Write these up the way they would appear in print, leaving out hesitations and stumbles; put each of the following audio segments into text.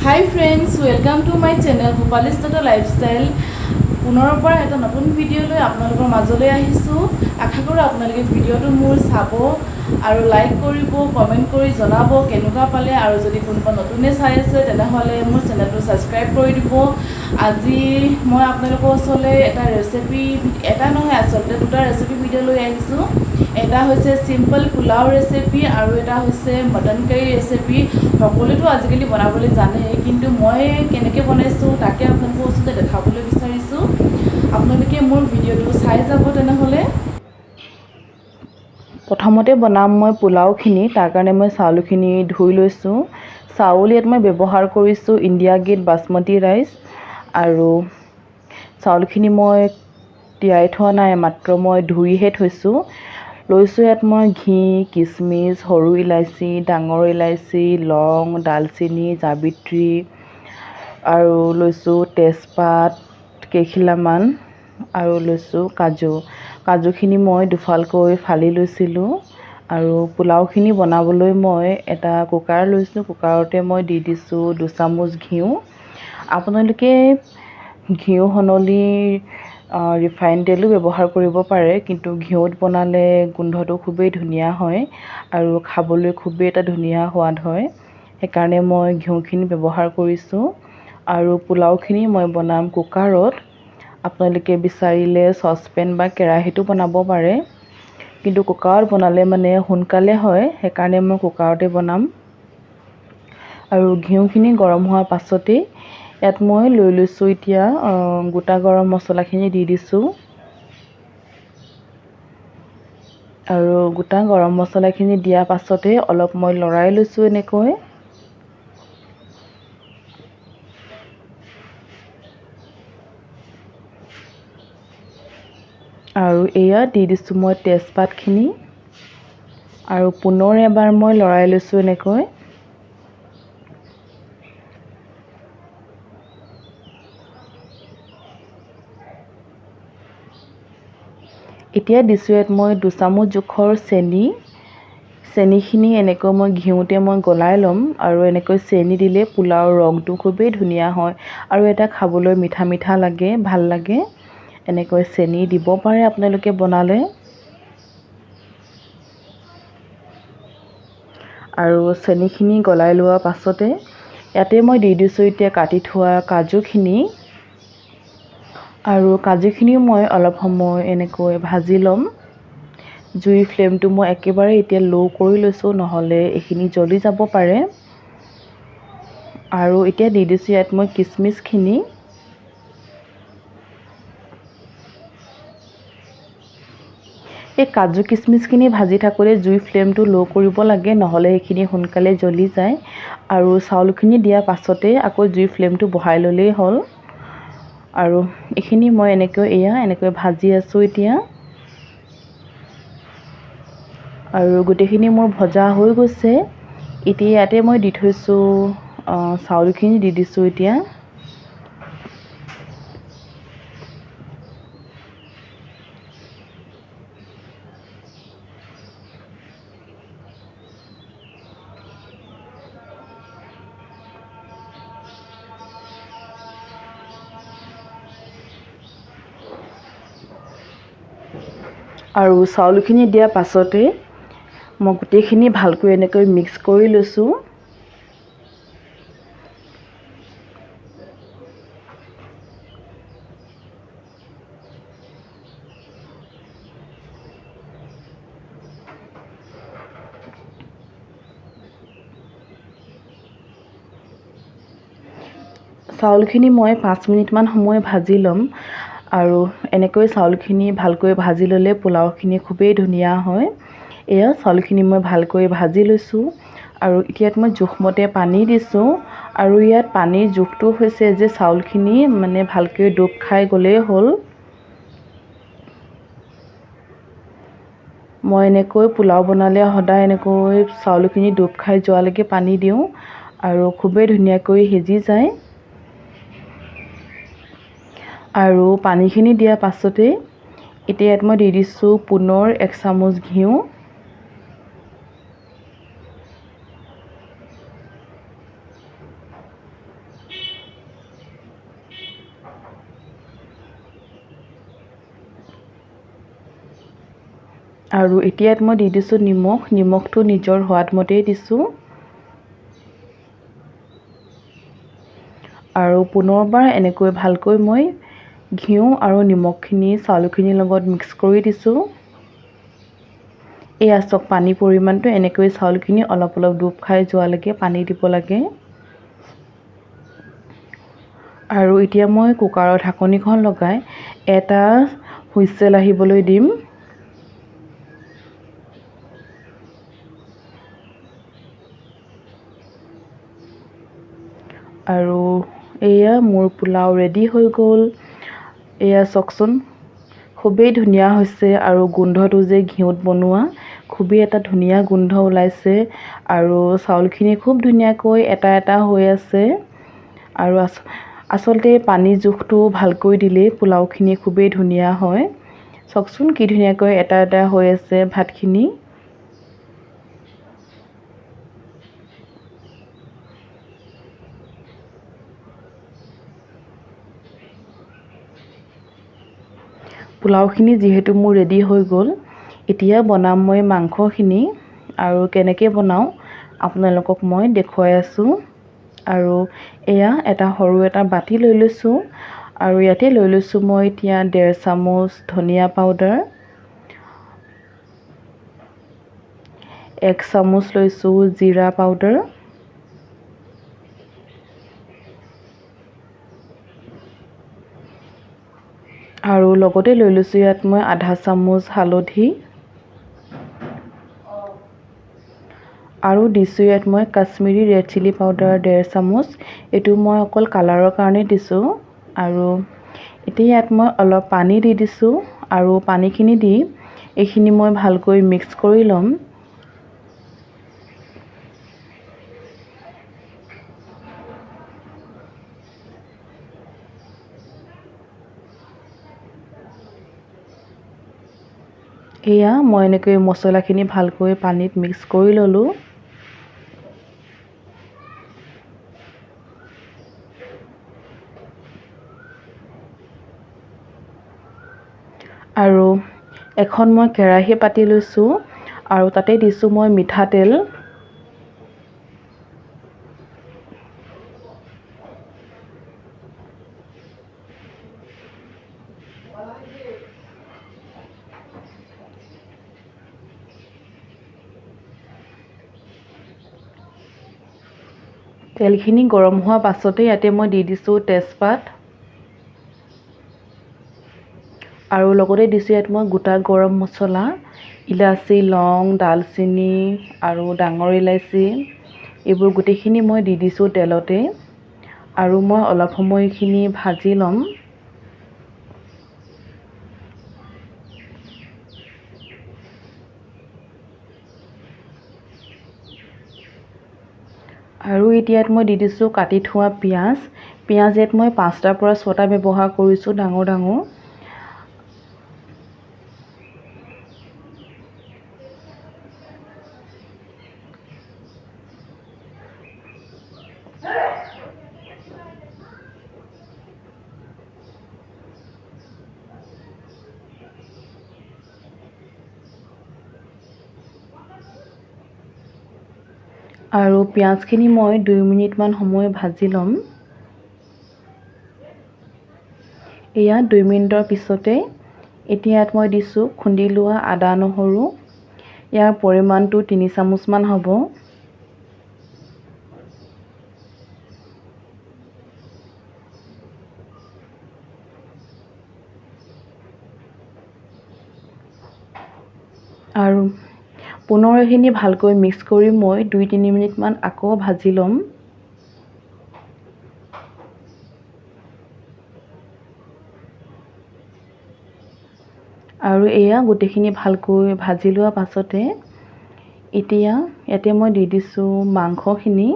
Hi friends, welcome to my channel Bhopali's Dutta lifestyle. পুনৰ পৰা এটা নতুন ভিডিঅ' লৈ আপোনালোকৰ মাজলৈ আহিছোঁ। আশা কৰোঁ আপোনালোকে ভিডিঅ'টো মোৰ চাব আৰু লাইক কৰিব, কমেণ্ট কৰি জনাব কেনেকুৱা পালে। আৰু যদি কোনোবা নতুনে চাই আছে, তেনেহ'লে মোৰ চেনেলটো ছাবস্ক্ৰাইব কৰি দিব। আজি মই আপোনালোকৰ ওচৰলৈ এটা ৰেচিপি, এটা নহয়, আচলতে দুটা ৰেচিপি ভিডিঅ' লৈ আহিছোঁ। এটা হৈছে চিম্পল পোলাও ৰেচিপি আৰু এটা হৈছে মটন কাৰী ৰেচিপি। সকলোৱেতো আজিকালি বনাবলৈ জানেই, কিন্তু মই কেনেকৈ বনাইছোঁ তাকে আপোনালোকৰ ওচৰতে দেখাবলৈ বিচাৰিছোঁ। আপোনালোকে মোৰ ভিডিঅ'টো চাই যাব। তেনেহ'লে প্ৰথমতে বনাম মই পোলাওখিনি। তাৰ কাৰণে মই চাউলখিনি ধুই লৈছোঁ। চাউল ইয়াত মই ব্যৱহাৰ কৰিছোঁ ইণ্ডিয়া গেট বাচমতী ৰাইচ। আৰু চাউলখিনি মই তিয়াই থোৱা নাই, মাত্ৰ মই ধুইহে থৈছোঁ। লৈছোঁ ইয়াত মই ঘি, কিচমিচ, সৰু ইলাচি, ডাঙৰ ইলাচি, লং, ডালচেনি, জাবিত্ৰী আৰু লৈছোঁ তেজপাত কেইখিলামান আৰু লৈছোঁ কাজু। কাজুখিনি মই দুফালকৈ ফালি লৈছিলোঁ। আৰু পোলাওখিনি বনাবলৈ মই এটা কুকাৰ লৈছোঁ। কুকাৰতে মই দি দিছোঁ 2 চামুচ ঘিউ। আপোনালোকে ঘিউ সলনি ৰিফাইন তেলো ব্যৱহাৰ কৰিব পাৰে, কিন্তু ঘিউত বনালে গোন্ধটো খুবেই ধুনীয়া হয় আৰু খাবলৈ খুবেই এটা ধুনীয়া সোৱাদ হয়। সেইকাৰণে মই ঘিউখিনি ব্যৱহাৰ কৰিছোঁ। আৰু পোলাওখিনি মই বনাম কুকাৰত। আপোনালোকে বিচাৰিলে চচপেন বা কেৰাহীতো বনাব পাৰে, কিন্তু কুকাৰত বনালে মানে সোনকালে হয়, সেইকাৰণে মই কুকাৰতে বনাম। আৰু ঘিউখিনি গৰম হোৱাৰ পাছতেই ইয়াত মই লৈ লৈছোঁ এতিয়া গোটা গৰম মছলাখিনি দি দিছোঁ। আৰু গোটা গৰম মছলাখিনি দিয়াৰ পাছতে অলপ মই লৰাই লৈছোঁ এনেকৈ। আৰু এয়া দি দিছোঁ মই তেজপাতখিনি আৰু পুনৰ এবাৰ মই লৰাই লৈছোঁ এনেকৈ। এতিয়া দিছোঁ ইয়াত মই 2 চামুচ জোখৰ চেনি। চেনিখিনি এনেকৈ মই ঘিউতে মই গলাই ল'ম। আৰু এনেকৈ চেনি দিলে পোলাওৰ ৰংটো খুবেই ধুনীয়া হয় আৰু এটা খাবলৈ মিঠা মিঠা লাগে, ভাল লাগে। এনেকৈ চেনি দিব পাৰে আপোনালোকে বনালে। আৰু চেনিখিনি গলাই লোৱাৰ পাছতে ইয়াতে মই দি দিছোঁ এতিয়া কাটি থোৱা কাজুখিনি। আৰু কাজুখিনিও মই অলপ সময় এনেকৈ ভাজি ল'ম। জুইৰ ফ্লেমটো মই একেবাৰে এতিয়া ল' কৰি লৈছোঁ, নহ'লে এইখিনি জ্বলি যাব পাৰে। আৰু এতিয়া দি দিছোঁ ইয়াত মই কিচমিচখিনি। এই কাজু কিচমিচখিনি ভাজি থাকোঁতে জুই ফ্লেমটো ল' কৰিব লাগে, নহ'লে সেইখিনি সোনকালে জ্বলি যায়। আৰু চাউলখিনি দিয়াৰ পাছতে আকৌ জুই ফ্লেমটো বঢ়াই ল'লেই হ'ল। আৰু এইখিনি মই এনেকৈ, এয়া এনেকৈ ভাজি আছোঁ এতিয়া। আৰু গোটেইখিনি মোৰ ভজা হৈ গৈছে। এতিয়া ইয়াতে মই দি থৈছোঁ চাউলখিনি, দি দিছোঁ এতিয়া। আৰু চাউলখিনি দিয়াৰ পাছতে মই গোটেইখিনি ভালকৈ এনেকৈ মিক্স কৰি লৈছোঁ। চাউলখিনি মই 5 মিনিটমান সময় ভাজি ল'ম। আৰু এনেকৈ চাউলখিনি ভালকৈ ভাজি ল'লে পোলাওখিনি খুবেই ধুনীয়া হয়। এয়া চাউলখিনি মই ভালকৈ ভাজি লৈছোঁ। আৰু ইয়াত মই জোখমতে পানী দিছোঁ। আৰু ইয়াত পানীৰ জোখটো হৈছে যে চাউলখিনি মানে ভালকৈ ডুব খাই গ'লেই হ'ল। মই এনেকৈ পোলাও বনালে সদায় এনেকৈ চাউলখিনি ডুব খাই যোৱালৈকে পানী দিওঁ আৰু খুবেই ধুনীয়াকৈ সিজি যায়। আৰু পানীখিনি দিয়াৰ পাছতেই এতিয়া ইয়াত মই দি দিছোঁ পুনৰ 1 চামুচ ঘিউ। আৰু এতিয়া ইয়াত মই দি দিছোঁ নিমখ। নিমখটো নিজৰ সোৱাদ মতেই দিছোঁ। আৰু পুনৰবাৰ এনেকৈ ভালকৈ মই ঘিউ আৰু নিমখখিনি চাউলখিনিৰ লগত মিক্স কৰি দিছোঁ। এয়া চাওক, পানীৰ পৰিমাণটো এনেকৈ চাউলখিনি অলপ অলপ ডুব খাই যোৱালৈকে পানী দিব লাগে। আৰু এতিয়া মই কুকাৰৰ ঢাকনিখন লগাই এটা হুইচেল আহিবলৈ দিম। আৰু এয়া মোৰ পোলাও ৰেডি হৈ গ'ল। এয়া চাওকচোন, খুবেই ধুনীয়া হৈছে। আৰু গোন্ধটো যে ঘিউত বনোৱা, খুবেই এটা ধুনীয়া গোন্ধ ওলাইছে। আৰু চাউলখিনি খুব ধুনীয়াকৈ এটা এটা হৈ আছে। আৰু আচলতে পানী জোখটো ভালকৈ দিলেই পোলাওখিনি খুবেই ধুনীয়া হয়। চাওকচোন কি ধুনীয়াকৈ এটা এটা হৈ আছে ভাতখিনি। পোলাওখিনি যিহেতু মোৰ ৰেডি হৈ গ'ল, এতিয়া বনাম মই মাংসখিনি। আৰু কেনেকৈ বনাওঁ আপোনালোকক মই দেখুৱাই আছোঁ। আৰু এয়া এটা সৰু এটা বাতি লৈ লৈছোঁ। আৰু ইয়াতে লৈ লৈছোঁ মই এতিয়া 1.5 চামুচ ধনিয়া পাউডাৰ, 1 চামুচ লৈছোঁ জিৰা পাউডাৰ, আৰু লগতে লৈ লৈছোঁ ইয়াত মই আধা চামুচ হালধি, আৰু দিছোঁ ইয়াত মই কাশ্মীৰী ৰেড চিলি পাউডাৰ 1.5 চামুচ। এইটো মই অকল কালাৰৰ কাৰণে দিছোঁ। আৰু এতিয়া ইয়াত মই অলপ পানী দি দিছোঁ। আৰু পানীখিনি দি এইখিনি মই ভালকৈ মিক্স কৰি ল'ম। এয়া মই এনেকৈ মছলাখিনি ভালকৈ পানীত মিক্স কৰি ল'লোঁ। আৰু এখন মই কেৰাহী পাতি লৈছোঁ আৰু তাতে দিছোঁ মই মিঠাতেল। তেলখিনি গৰম হোৱাৰ পাছতে ইয়াতে মই দি দিছোঁ তেজপাত, আৰু লগতে দিছোঁ ইয়াত মই গোটা গৰম মছলা, ইলাচি, লং, ডালচেনি আৰু ডাঙৰ ইলাচি, এইবোৰ গোটেইখিনি মই দি দিছোঁ তেলতে। আৰু মই অলপ সময় এইখিনি ভাজি ল'ম। আৰু এতিয়া ইয়াত মই দি দিছোঁ কাটি থোৱা পিঁয়াজ। পিঁয়াজ ইয়াত মই 5টাৰ পৰা 6টা ব্যৱহাৰ কৰিছোঁ, ডাঙৰ ডাঙৰ। আৰু পিঁয়াজখিনি মই 2 মিনিটমান সময় ভাজি ল'ম। এয়া 2 মিনিটৰ পিছতে এতিয়া ইয়াত মই দিছোঁ খুন্দি লোৱা আদা নহৰু। ইয়াৰ পৰিমাণটো 3 চামুচমান হ'ব। আৰু পুনৰ এইখিনি ভালকৈ মিক্স কৰি মই 2-3 মিনিটমান আকৌ ভাজি ল'ম। আৰু এয়া গোটেইখিনি ভালকৈ ভাজি লোৱা পাছতে এতিয়া ইয়াতে মই দি দিছোঁ মাংসখিনি।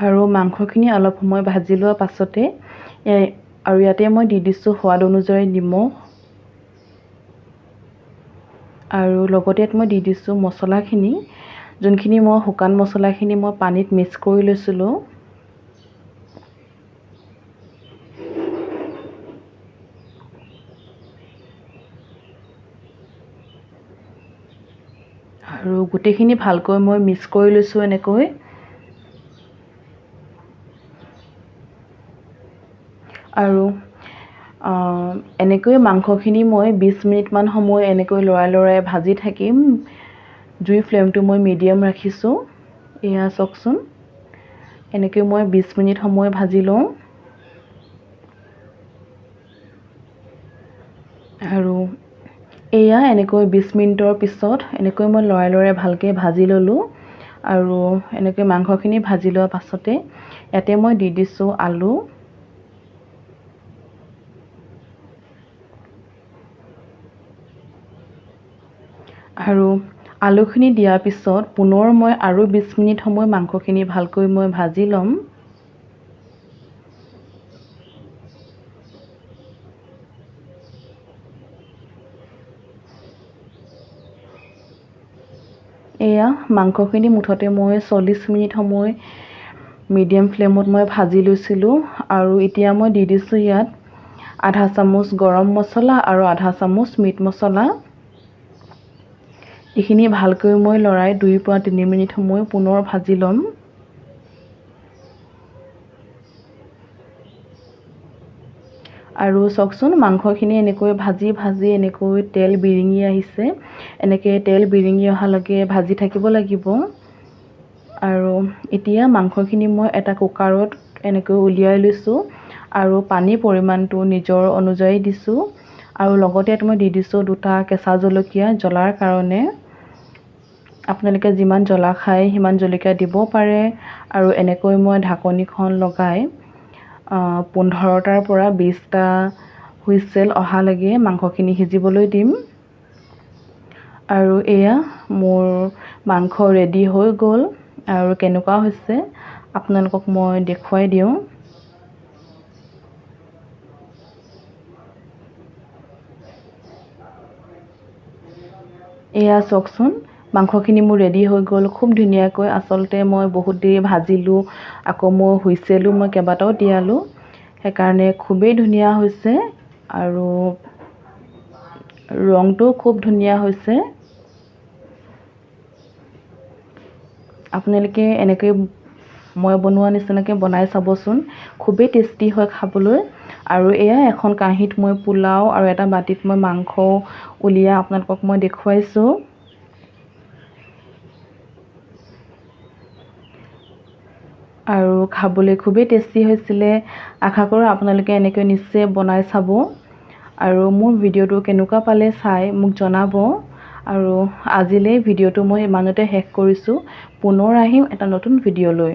আৰু মাংসখিনি অলপ সময় ভাজি লোৱাৰ পাছতে আৰু ইয়াতে মই দি দিছোঁ সোৱাদ অনুযায়ী নিমখ আৰু লগতে ইয়াত মই দি দিছোঁ মছলাখিনি, যোনখিনি মই শুকান মছলাখিনি মই পানীত মিক্স কৰি লৈছিলোঁ। আৰু গোটেইখিনি ভালকৈ মই মিক্স কৰি লৈছোঁ এনেকৈ। আৰু এনেকৈ মাংসখিনি মই 20 মিনিটমান সময় এনেকৈ লৰাই লৰাই ভাজি থাকিম। জুই ফ্লেমটো মই মিডিয়াম ৰাখিছোঁ। এয়া চাওকচোন, এনেকৈ মই 20 মিনিট সময় ভাজি লওঁ। আৰু এয়া এনেকৈ 20 মিনিটৰ পিছত এনেকৈ মই লৰাই লৰাই ভালকৈ ভাজি ল'লোঁ। আৰু এনেকৈ মাংসখিনি ভাজি লোৱাৰ পাছতে ইয়াতে মই দি দিছোঁ আলু। আৰু আলুখিনি দিয়াৰ পিছত পুনৰ মই আৰু 20 মিনিট সময় মাংসখিনি ভালকৈ মই ভাজি ল'ম। এয়া মাংসখিনি মুঠতে মই 40 মিনিট সময় মিডিয়াম ফ্লেমত মই ভাজি লৈছিলোঁ। আৰু এতিয়া মই দি দিছোঁ ইয়াত আধা চামুচ গৰম মছলা আৰু আধা চামুচ মিট মছলা। এইখিনি ভালকৈ মই লৰাই 2 পৰা 3 মিনিট সময় পুনৰ ভাজি ল'ম। আৰু চাওকচোন, মাংসখিনি এনেকৈ ভাজি ভাজি এনেকৈ তেল বিৰিঙি আহিছে। এনেকৈ তেল বিৰিঙি অহালৈকে ভাজি থাকিব লাগিব। আৰু এতিয়া মাংসখিনি মই এটা কুকাৰত এনেকৈ উলিয়াই লৈছোঁ আৰু পানীৰ পৰিমাণটো নিজৰ অনুযায়ী দিছোঁ। আৰু লগতে ইয়াত মই দি দিছোঁ 2টা কেঁচা জলকীয়া জ্বলাৰ কাৰণে। আপোনালোকে যিমান জ্বলা খায় সিমান জলকীয়া দিব পাৰে। আৰু এনেকৈ মই ঢাকনিখন লগাই 15টাৰ পৰা 20টা হুইচেল অহালৈকে মাংসখিনি সিজিবলৈ দিম। আৰু এয়া মোৰ মাংস ৰেডি হৈ গ'ল। আৰু কেনেকুৱা হৈছে আপোনালোকক মই দেখুৱাই দিওঁ। এয়া চাওকচোন, মাংসখিনি মোৰ ৰেডি হৈ গ'ল খুব ধুনীয়াকৈ। আচলতে মই বহুত দেৰি ভাজিলোঁ, আকৌ মই হুইচেলো মই কেইবাটাও দিয়ালোঁ, সেইকাৰণে খুবেই ধুনীয়া হৈছে আৰু ৰংটোও খুব ধুনীয়া হৈছে। আপোনালোকে এনেকৈ মই বনোৱা নিচিনাকৈ বনাই চাবচোন, খুবেই টেষ্টি হয় খাবলৈ। আৰু এয়া এখন কাঁহীত মই পোলাও আৰু এটা বাতিত মই মাংস উলিয়াই আপোনালোকক মই দেখুৱাইছোঁ। আৰু খাবলৈ খুবেই টেষ্টি হৈছিলে। আশা কৰোঁ আপোনালোকে এনেকৈ নিশ্চয় বনাই চাব। আৰু মোৰ ভিডিঅ'টো কেনেকুৱা পালে চাই মোক জনাব। আৰু আজিলৈ ভিডিঅ'টো মই ইমানতে শেষ কৰিছোঁ। পুনৰ আহিম এটা নতুন ভিডিঅ' লৈ।